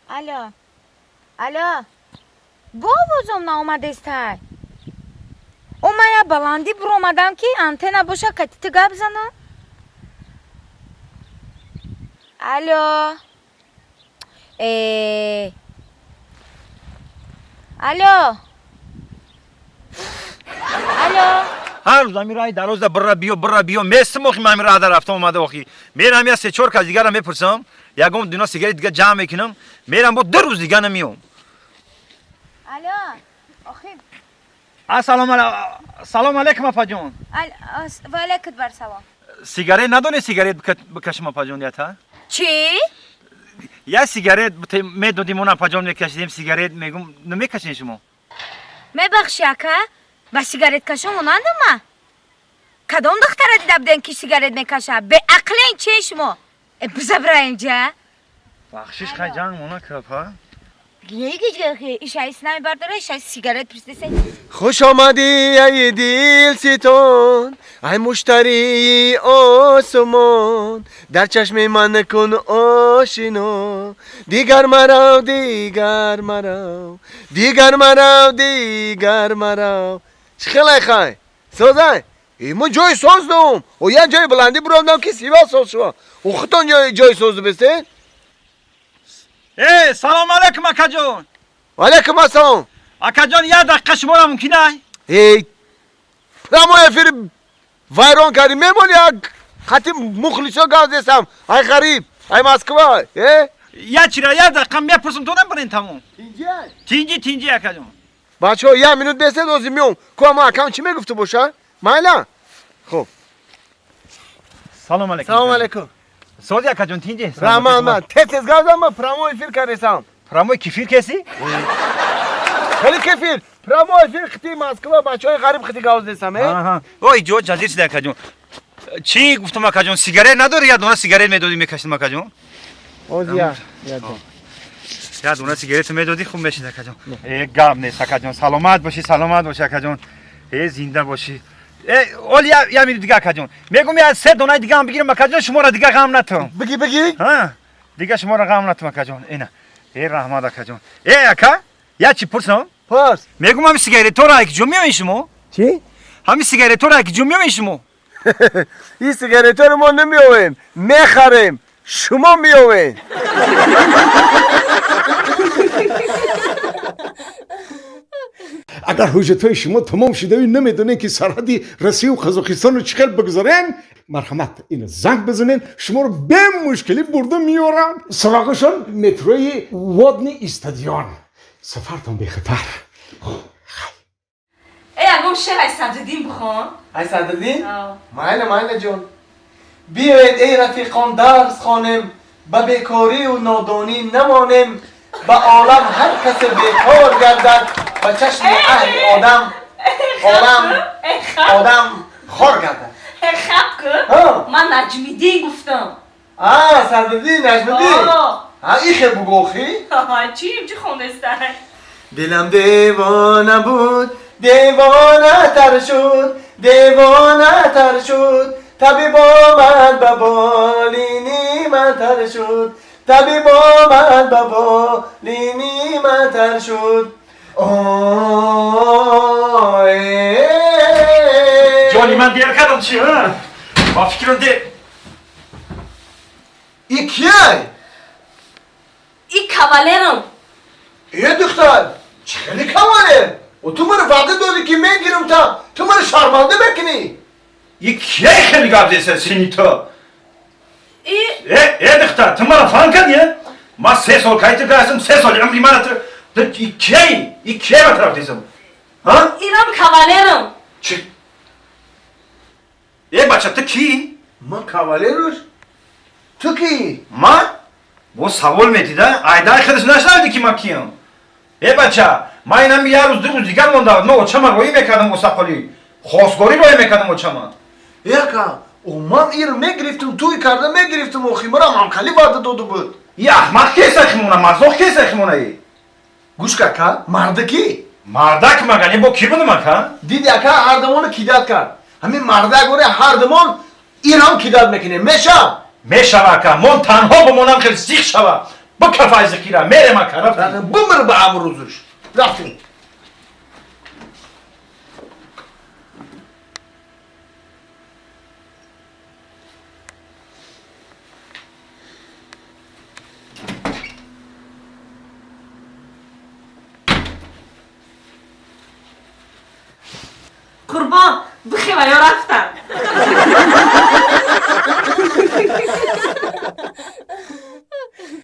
Алло. Алло. Бо овозом наомадестай. О ман я баландӣ буромадам ки антенна боша кати ту гап занам. Алло. Э. Алло. Алло. Ҳар рӯз ҳамин раҳи дарозда бирра биё, бирра биё, местим охи, ман ҳамин раҳда рафта омада охи. Мерам я се чор кас дигара мепурсам, ягон дуна сигарет дига ҷамъ мекунам, мерам бо 2 рӯз дига намеём. Алло. Охи. Ассалому салом алейкум апаҷон. Ва алейкум бар салом. Сигарет надонӣ сигарет бикашим апаҷон ята? Чӣ? Я сигарет медодим он апаҷон мекашидем сигарет мегум намекашем шумо? Мебахши ака, ба сигареткашон монандам ма? Кадом духтара дида будем ки сигарет мекаша? Беақлен че шумо? Э бизабра инҷа. Бахшиш хай ҷанг мона капа. Ишаис намебардора, ишаис сигарет пурсидесе. Хуш омадӣ ай дилситон, ай муштарии осмон, дар чашми ман кун ошино, дигар марав, дигар марав, дигар марав, дигар марав. Чӣ хелай хай? Созай? Мо ҷои соз дум. О як ҷои баландӣ буромдам ки сива соз шува. О худтон ҷои соз бестед? Э, салом алейкум акаҷон. Ва алейкум ассалом. Акаҷон, як дақиқа шуморо мумкин ай? Эй, прямой эфир вайрон кардӣ. Мемон як хати мухлисо гап зесам. Ай ғариб, ай Москва, э? Я чира як дақиқа мепурсам то набарен тамом. Тинҷи? Тинҷи, тинҷи акаҷон. Бачаҳо, як минут бесед, ҳозир меом. Ку ама акам чӣ мегуфта боша? Майла? Хуб. Салом алейкум. Салом алейкум. Сози акаҷон, тинҷи? Раҳмат, ман тез тез гап зам, ман прямой эфир кардесам. Прямой кефир кеси? Хеле кефир. Прямой эфир хити Москва, бачаҳои ғариб хити гап зесам, э? Аҳа. Ой, ҷо ҷазир шуда акаҷон. Чӣ гуфтам акаҷон, сигарет надори? Як дона сигарет медодӣ мекашидам акаҷон. Ҳозир як. Як дона сигарет медодӣ хуб мешид акаҷон. Э, гап нест акаҷон. Саломат бошӣ, саломат бошӣ акаҷон. Э, зинда бошӣ. Э, оли я минут дига акаҷон. Мегум я се донаи дига ҳам бигирам акаҷон, шуморо дига ғам натам. Биги, биги. Ҳа? Дига шуморо ғам натам акаҷон. Ина. Э, раҳмат акаҷон. Э, ака, я чӣ пурсам? Пурс. Мегум ҳами сигаретҳоро ак ҷо меоед шумо? Чӣ? Ҳами сигаретҳоро ак ҷо меоед шумо? Ин сигаретҳоро мо намеовем, мехарем. Шумо меовед. Агар ҳуҷҷатҳои шумо тамом шудавӣ намедонед ки сарҳади Россию Қазоқистонро чӣ хел бигузарен, марҳамат ина занг бизанен, шуморо бемушкилӣ бурда меоранд. Суроғашон метрои Водный стадион. Сафартон бехатар. Э, ягон шеър ай Садриддин бихон. Ай Садриддин? Майла, майла ҷон. Биёед эй рафиқон дарс хонем, ба бекорию нодонӣ намонем, ба олам ҳар касе бекор гардад, ба чашми аҳли одам, олам, одам хор гардад. Э, хаб ку? Ман Наҷмиддин гуфтам. А, Садриддин, Наҷмиддин? А, ихе бугохӣ? Чӣ, чӣ хондестай? Дилам девона буд, девонатар шуд, девонатар шуд, табиб омад ба болини ман тар шуд, табиб омад ба болини ман тар шуд. Ҷони ман дер кардам чӣ, ҳа? Ба фикрам дер. И кияй? И кавалерам. Э, духтар, чӣ хеле кавалер? О ту маро ваъда додӣ ки мегирам та, ту маро шарманда мекунӣ. И кияй хеле гап зеса сини ту? И Э, э, духтар, ту маро фаҳм кардӣ, э? Ман 3 сол кай ту гаштам, 3 соли умри мана ту и кияй? И кияй ба тараф десам? Ҳа? Ирам кавалерам. Чӣ? Э, бача, ту кӣ? Ман кавалеруш? Ту кӣ? Ман? Бо савол медида? Айдай худаш нашнавиди ки ман киям? Э, бача, ман инами як рӯз ду рӯз дигар монда, ман очама роӣ мекардам осақолӣ. Хостгорӣ роӣ мекардам очама. Э, ака, о ман ир мегирифтум, туй карда мегирифтум, охи марам ҳамкалӣ ваъда дода буд. И аҳмақ кеса химона, мазоқ кеса химона и? Гӯш ка, ака, мардаки? Мардак маган, е бо ки будам ака? Диди ака, ҳар дамоно кидат кард. Ҳамин мардак оре ҳар дамон ирам кидат мекунем. Мешав? Мешава ака, мон танҳо бимонам хеле сих шава. Бикафай зикира, мерем ака, рафтем. Бимир ба амрӯзш. Рафтем. Қурбон, бихева ё рафтам.